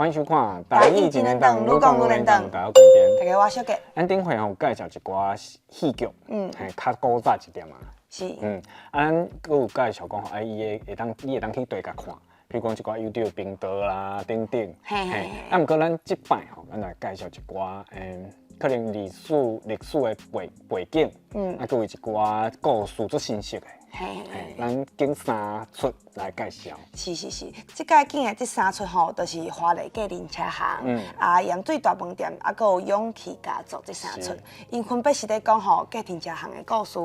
歡迎收看《台語一連檔》，愈講愈連檔，大家好，大家好，我小杰。咱頂回吼有介紹一寡戲劇，嘿，較古早一點啊。啊，咱閣有介紹講吼，啊，伊會會當，你會當去對共看，比如講一寡 YouTube 頻道啦等等。啊，毋過咱這擺吼，咱來介紹一寡，可能歷史的背景，啊，閣有一寡故事足新鮮的。咱揀三齣來介紹。是是是，這擺揀的這三齣吼，就是華麗計程車行，啊，鹽水大飯店，啊，閣有勇氣家族這三齣。𪜶分別是咧講吼計程車行的故事，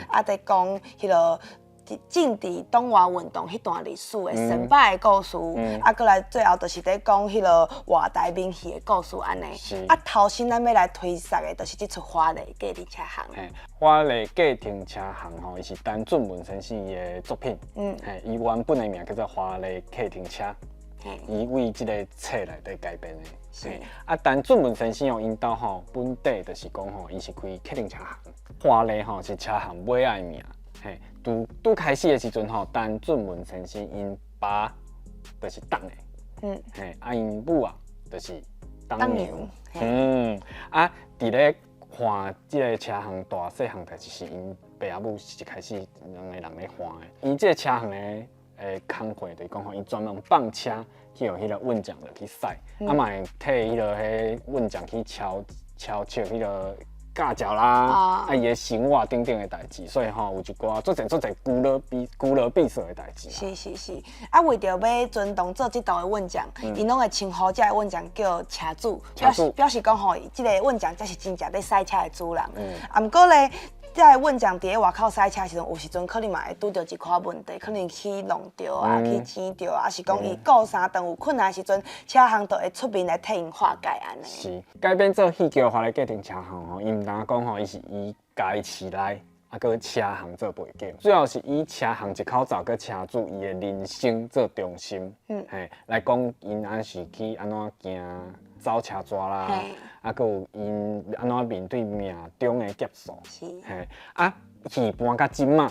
啊，佇講彼个政治黨外運動彼段歷史的成敗的故事，啊，閣來最後就是咧講彼个外台民戲的故事按呢。啊，頭先咱欲來推薦的，就是這齣華麗計程車行。嘿，華麗計程車行吼，伊是陳俊文先生的作品。嘿，伊原本的名叫做華麗客停車。伊為這個冊內底改編的。啊，陳俊文先生哦，𪜶兜吼本底就是講吼，伊是開客停車行。華麗吼是車行尾仔的名。嘿，拄拄開始的時陣吼，陳俊文先生𪜶爸就是董的，嘿，啊𪜶母啊就是董娘，啊，佇咧看這个車行大細項代誌是𪜶爸仔母是一開始兩個人咧看的。伊這个車行的工課就是講吼，伊專門放車去予彼个運將落去駛，啊嘛會替彼个彼運將去敲敲切彼个駕照啦，啊伊的生活等等的代誌，所以吼有一寡足濟足濟龜老閉鎖的代誌。是是是，啊為著欲尊重做這道的運將，𪜶攏會稱呼這个運將叫車主，表示講吼，這个運將才是真正咧駛車的主人。啊，毋過咧，這个運將佇咧外口駛車的時陣，有時陣可能嘛會拄著一寡問題，可能去弄著啊，去搧著啊，抑是講伊顧三頓有困難的時陣，車行就會出面來替𪜶化解按呢。是，改編做戲劇華麗計程車行吼，伊毋但講吼，伊是以嘉義市內啊，閣車行做背景，主要是以車行一口罩佮車主伊的人生做中心，嘿，來講𪜶按是去按怎行走車逝啦，啊，閣有𪜶按怎面對命中的劫數，嘿，啊，戲搬到這馬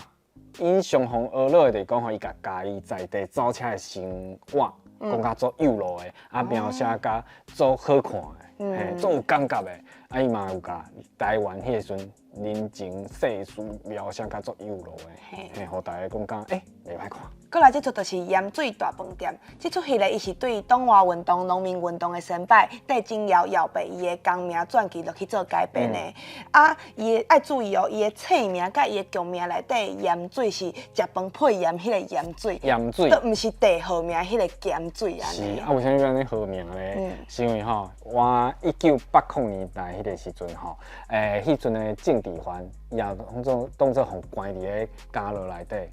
，𪜶雙方學樂的就是講吼，伊共嘉義在地走車的生活講甲足幼路的，啊，描寫甲足好看的，嘿，足有感覺的，啊，伊嘛有共台灣彼个時陣人情世事描寫甲足幼路的，嘿，予大家講講，欸，袂歹看。閣來這齣就是鹽水大飯店，這齣戲咧，伊是對黨外運動、農民運動的先輩戴景堯堯伯伊的功名傳記落去做改編的。啊，伊的愛注意哦，伊的冊名佮伊的劇名內底鹽水是食飯配鹽彼个鹽水，鹽水，都毋是地號名彼个鹹水按呢。是啊，為啥物欲按呢號名咧？是因為吼，我1980年代彼个時陣吼，彼陣的政治犯伊也當做予關佇咧監牢內底。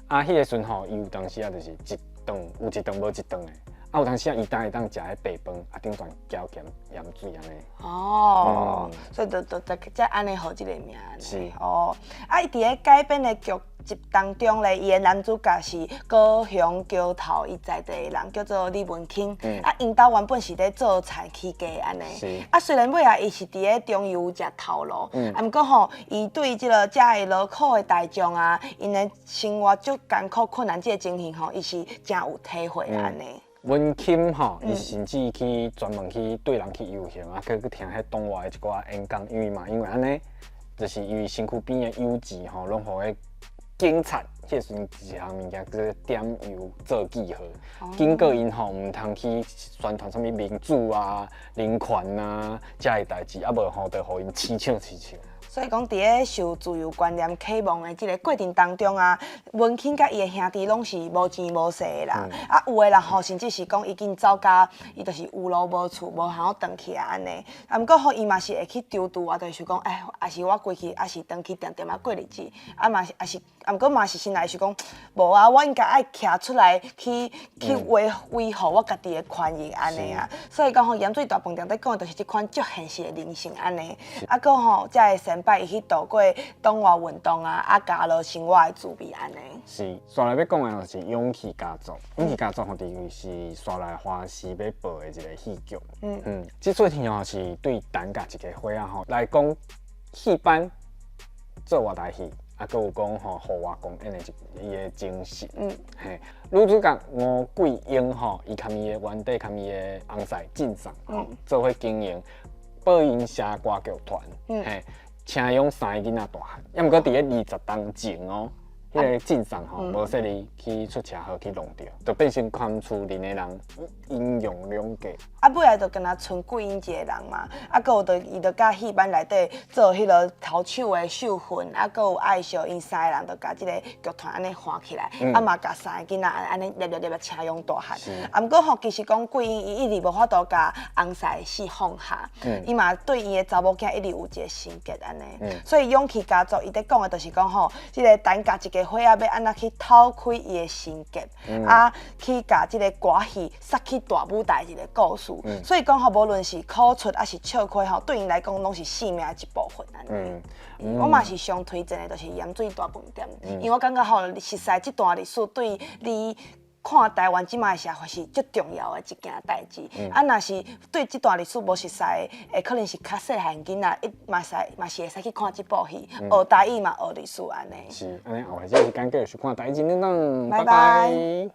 啊，彼个時陣吼，伊有當時啊，就是一頓有一頓無一頓的。啊，有當時啊，伊當會當食彼白飯，啊，頂懸澆鹹鹽水按呢。哦，所以就才按呢號這个名。是。哦，啊，伊佇咧改編的劇集當中咧，伊的男主角是高雄橋頭伊在地的人，叫做李文卿。啊，𪜶兜原本是咧做田起家按呢。啊，雖然尾仔伊是佇咧中油食頭路，啊，毋過吼，伊對這个遮的勞苦的大眾啊，𪜶的生活足艱苦困難這个情形吼，伊是誠有體會按呢。文欽吼，伊甚至去專門去對人去遊行啊，去聽彼黨外的一寡演講，因為嘛，因為按呢，就是因為身軀邊的油脂吼，攏予彼警察彼個時陣一項物件叫做點油做記號，警告𪜶吼毋通去宣傳啥物民主啊、人權啊遮个代誌，啊無吼就予𪜶起笑起笑。所以講，佇咧受自由觀念啟蒙的這个過程當中啊，文欽佮伊的兄弟攏是無錢無勢的啦。啊，有的人吼，甚至是講已經走甲伊就是有路無厝，無通轉去啊按呢。啊，毋過吼，伊嘛是會去籌拄啊，就是講，哎，抑是我規氣，抑是轉去恬恬仔過日子。啊嘛是，抑是，啊毋過嘛是心內是講，無啊，我應該愛徛出來去維護我家己的權益按呢啊。所以講吼，鹽水大飯店咧講的就是這款足現實的人生按呢。啊，閣吼，遮个先輩伊去度過黨外運動啊，啊，監牢生活的滋味按呢。是，紲來欲講的就是勇氣家族，勇氣家族吼，就是紲來華視欲播的一个戲劇。嗯，這齣戲吼是對陳佮一家伙仔吼來講，戲班做外台戲，啊，閣有講吼戶外公演的一伊的精神。嘿，女主角吳桂英吼，伊佮伊的原底佮伊的翁婿進送吼，做伙經營報音社歌劇團，嘿，請養三个囡仔大漢，抑毋過佇咧20冬前哦，彼個進送吼無細膩去出車禍去弄著，就變成看厝裡的人陰陽兩隔。啊，尾仔就敢若賰桂英一个人嘛，啊，閣有就伊就佮戲班內底做彼个頭手的秀芬，啊，閣有愛惜𪜶三个人就共這个劇團按呢換起來，啊嘛共三个囡仔按呢粒粒粒粒請養大漢。啊，毋過吼，其實講桂英伊一直無法度共翁婿的死放下，伊嘛對伊的查某囝一直有一个心結按呢。所以勇氣家族伊佇講的就是講吼，這个陳家一家伙仔欲按怎去透開伊的心結，啊，去共這个歌戲殺去大舞台一个故事。所以講吼，無論是苦出抑是笑虧吼，對𪜶來講攏是生命的一部分按呢。我嘛是上推薦的，就是鹽水大飯店，因為我感覺吼，熟似這段歷史對你看台灣這擺的社會是足重要的一件代誌。啊，若是對這段歷史無熟似的，會可能是較細漢囡仔，伊嘛使嘛是會使去看這部戲，學台語嘛學歷史按呢。是，按呢後擺這個時間繼續收看台語真叮當，拜拜。